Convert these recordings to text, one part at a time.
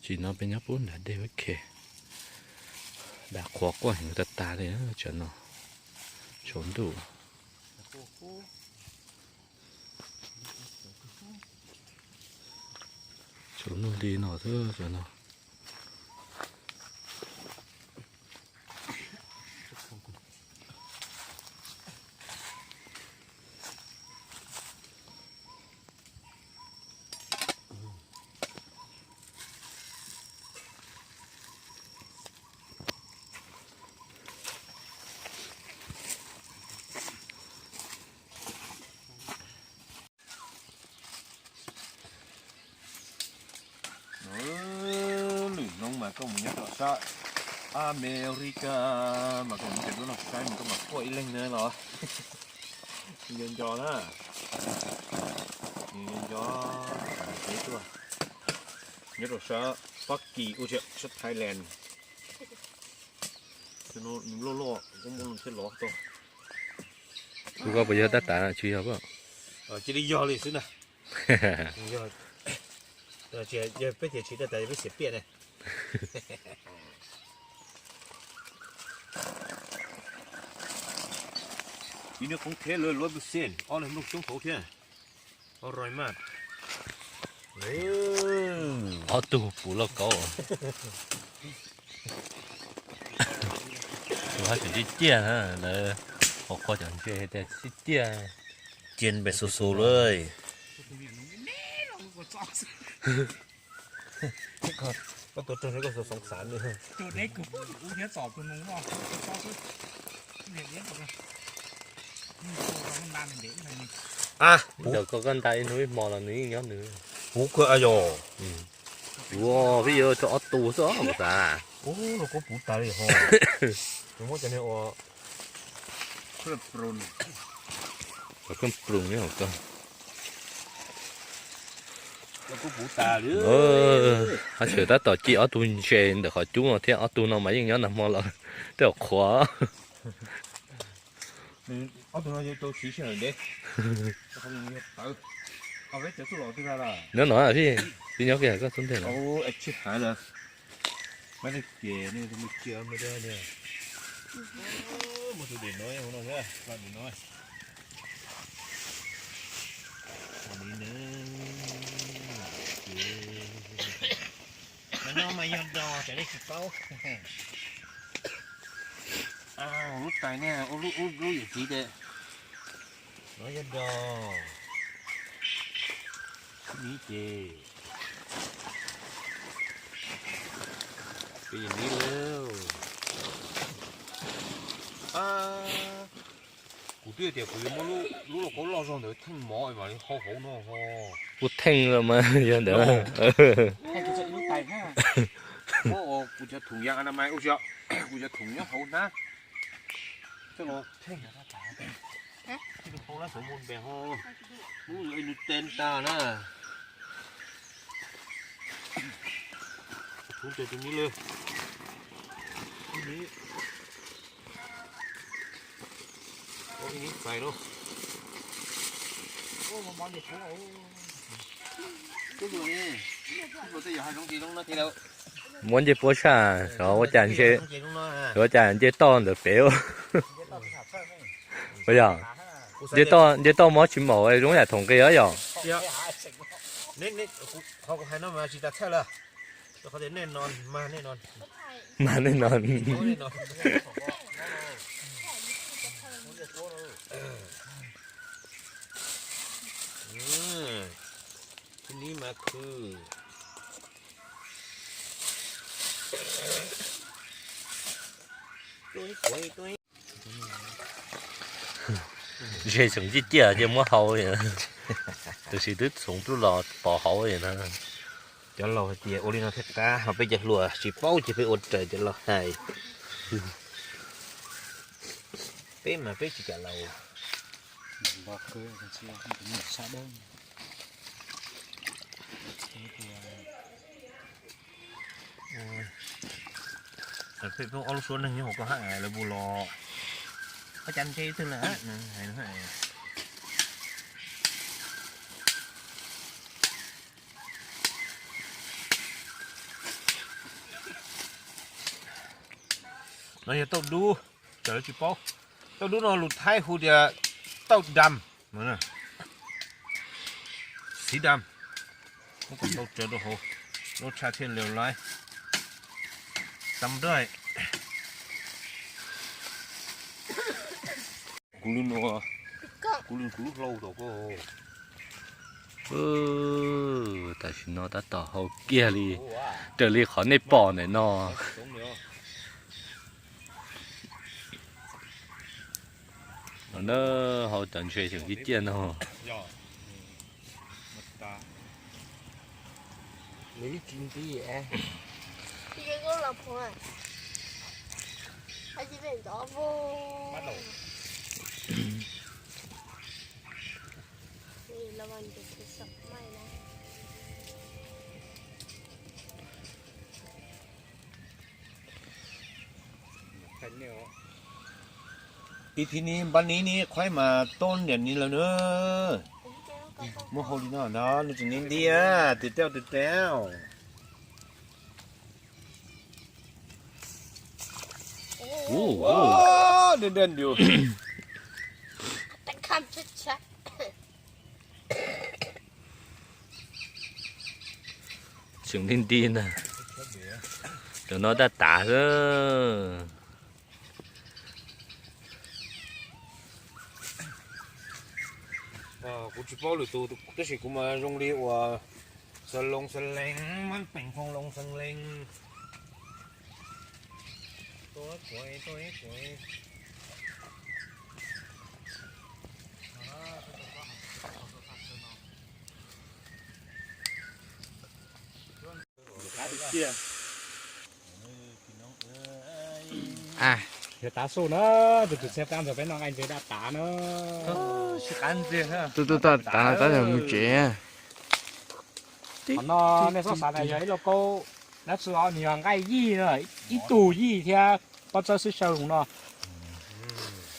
Tsis no peb nyob pub nram dej ua ke. Dav qhuav quaj heev tas tas li, tsam no tsaus ntuj. Tsaus ntuj li no xwb tsam no. Lwm hnub mas koj mus nyob rau sab Amelikas mas koj mus nyob rau lub no saib mas koj mam quaj ib leeg na los. Nco nco na, nco nco, nyob rau sab Fab Kis, sab Thailand. Loj loj, koj muab thiab lov tau. Kuv koj puas yog tab tas tsis yog? Cia li yog li xwb na. Yog peb tias tsis tab tas yog peb xiam piaj ne. Ib niag qoob thiab lawv luab pw xej ob leeg nplooj xyoob hauv thiab. Ob roi mas. Ob tug puv lauj kaub. Tus haj tseem ciaj ciaj na, lawv qhuas cov ntses tias ciaj ciaj. Cia npe xu xu lawm. Koj tuav rooj koj xav xav nws. Ntawm koj, koj nta ib hnub ib hmo los nws yeej nyob nws. Puv kawg yog. Ua peb yuav rau ob tug xwb os kuv xav. Ub, los kuj puv tas li ho. Kuv muab cov niag ua, cov koj ploos ne hauv koj. Los kuj puv tas li. Haj tseem tab tom ci ob tug ntses ntawm qhov cub no thiab, ob tug no mas yeej nyob nag hmo los tej zaum qhuav. Ob tug no tau siv sij hawm ntev. Nyob no, peb nyob kiag koj xub ntiag no. Tsis hais lawm. Mas cia, cia, cia, cia. Muab tus dej no, no, no. Mas no mas yog dos, tsam nej tsis paub. Lub tais ne, ua lub, ub, lub yawm txiv tias no yog dos. Xib mis ces peb yog mis lawm. Kuv twb tias kuv yuav muab lub lauj kaub loj zog ntawd theej mov mam li hau hauv no ho. Kuv theej los mas yog ntawd. Kuv cov thoom ya na mas ua, kuv cov thoom nyob hauv hnab. Coj los theej. Hau lab sav mus npe ho. Lub nws ten tas na. Thum tes tus mis lawm. Ib hnub txais lauj. Muab ncej puab saj, ua cas nce, ua cas nce toj ntawd pem. Ua yog nce toj mob tsis maum zoo yam thoom nqi os yom. Mas nej no. Ib hnub mas khwv. Ze tseem ciaj ciaj ces muab hau li, tab sis twb txhoov plub los pov hauv li na. Cov laus hais tias ua li no thiaj qab, ho peb cov hluas tsis paub ces peb ua raws cov laus hais. Peb mas peb tsis kam laus. Peb ob lub suab neeg nyob hauv ko hab lawv mus los, ua cas nce twg lawm hais. No yog tauj dub, cov lawv tsis paub. Tauj dub no lus Thaib hu tias tauj dam, xiv dam. Muab kom tau tsawv rau hauv, lub tshaj thiaj lios laiv. Tam doj. Kuv lub nuav, kuv lub, kuv lub hlau tom ko. Tam sim no tab tom hau kiag li, raws li qhov nej pom ntawm no. Hau cov ntses tseem ciaj ciaj no. Ib thib ni npab ni ni qhuaib mas tob ntiam ni lawm na. Muab hau li no no, nws tseem ni nti, tis tau tis tau. Ua, dej dej yus. Tseem nti nti ntag. Cov no daj tav xwb. Kuv tsis paub lwm tus tab sis kuv mas zoo li uas xa loo xa lees, mab peem phoo loo xa lees. Yog tav su na, tus tus txhiab tab ntawd peb noj nqaij ntses daj tav na. Tus tus tav tav tab yog mus tsev. Qhov no nej txhob xav tias yog ib lauj kaub dab tsi os, nws yog nqaij yij na, ib tug yij thiab pob txhawb xwb saw no.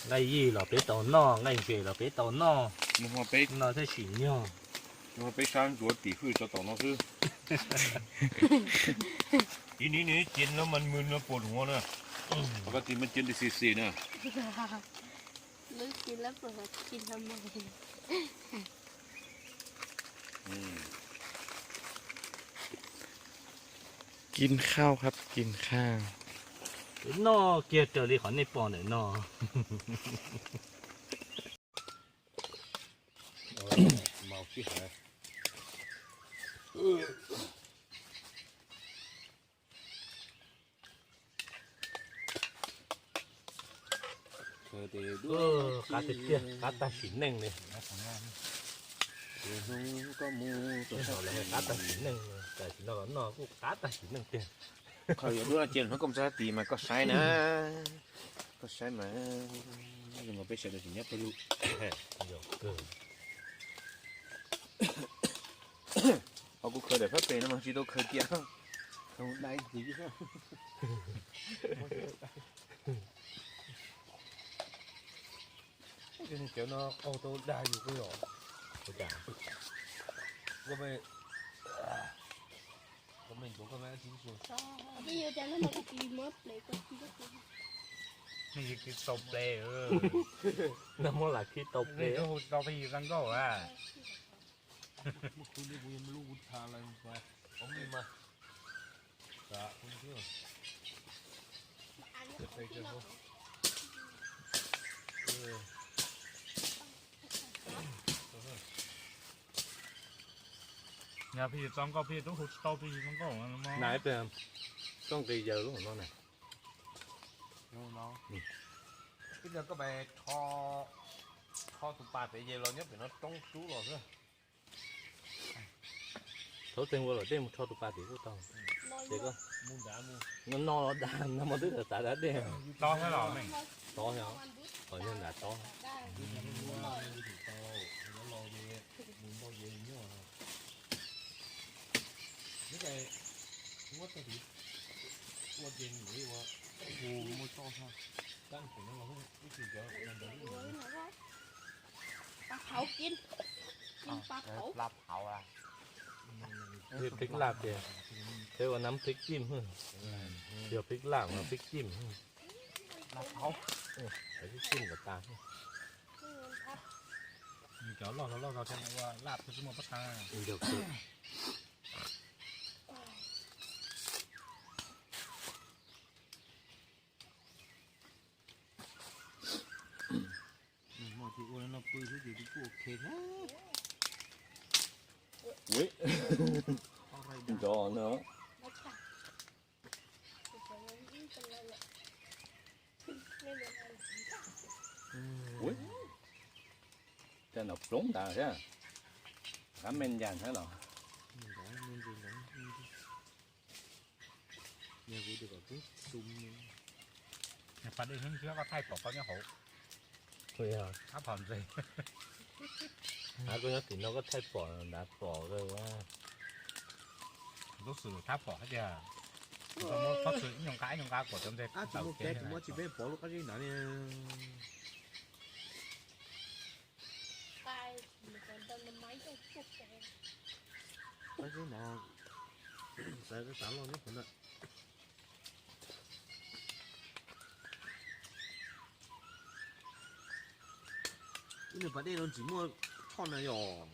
Nqaij yij los peb tau noj, nqaij ntses los peb tau noj, noj thiab sim nyog. Peb sab ntsuav tim hwj tso tom no xwb. Ib nim nim cia lub mas mws no puas huv na, koj tis mas cia li xis xis na. Kin khau hab kin khau. Noj kiag raws li qhov nej pom ntawm no. Qab tiag tiag, qab tag sim neej li. Qab tag sim neej, tam sim no los noj kuj qab tag sim neej tiag. Qhov yuav dub no cia hnub koj txog tis mas koj saib na, koj saib mas, peb sawv daws tsis nyob peb lub. Ho kuv khaws daim phab pem no mas tsis tau khaws kiag, khaws dai ntxiv. Cov no qaug tau dag yus koj yom. Nej tsis tau ple, no muab lam khib tau ple, tau peb yim zaj nkauj a. Yog peb yim txo nkauj peb yim tub hu tsis tau peb yim txo nkauj na. Txoj nqis yaws lub hauv no na. Ib ntawd koj pais rho tus pas pem ces los nyob pem no roob sub los xwb. Thaum txeeg ua luam dej mus rho tus pas tim kuj tau. Ces koj no los dag no mas twb txav dag dej. Tob thiab los, tob thiab, qhov nyuag nram tob. Peb ua nab phib cim, yog phib laj mas phib cim. Laj tau. Cov loj zog loj zog thiab ua laj thiab xwb muaj pob tag. Muaj tis ua no pw xwb ces kuj ok thiab. Nrov no. Ua, tej no ploov ntawd thiab. Qab me ncas thiab los. Pas dej heev thiab koj thaij pom koj nyob hauv. Thab phom ntses. Koj nyob tim no koj thaij pom nrad pom. Lub xwm thab pom hais tias txhob xwm ib nyuag nqa ib nyuag nqa kom cov ntses tawm kev. Muab tsis peb pov lub qab zib ntawd li. Qab zib no, xav xav loj nyob qhov ntawd. Ib nws pas dej no tsis muaj tshoj na yom?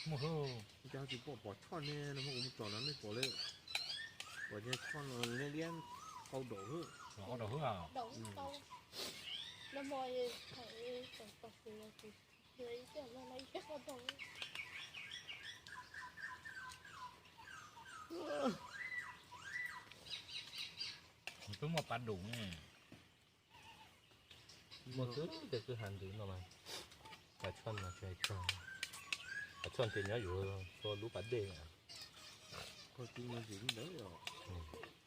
Muaj hwb. Cas tsis pom pom tshoj ne, no muab kuv mus tsom no nej pom li. Pom ces tshoj no liab liab qau daum hwb. Qau daum hwb. Twb muaj pas dum. Muaj twb tej kwj ha ntws no mas. Pas tshoj no tsis hais tshoj. Pas tshoj ces nyob yuav txhua lub pas dej. Koj twb muaj ntsis ntawd os.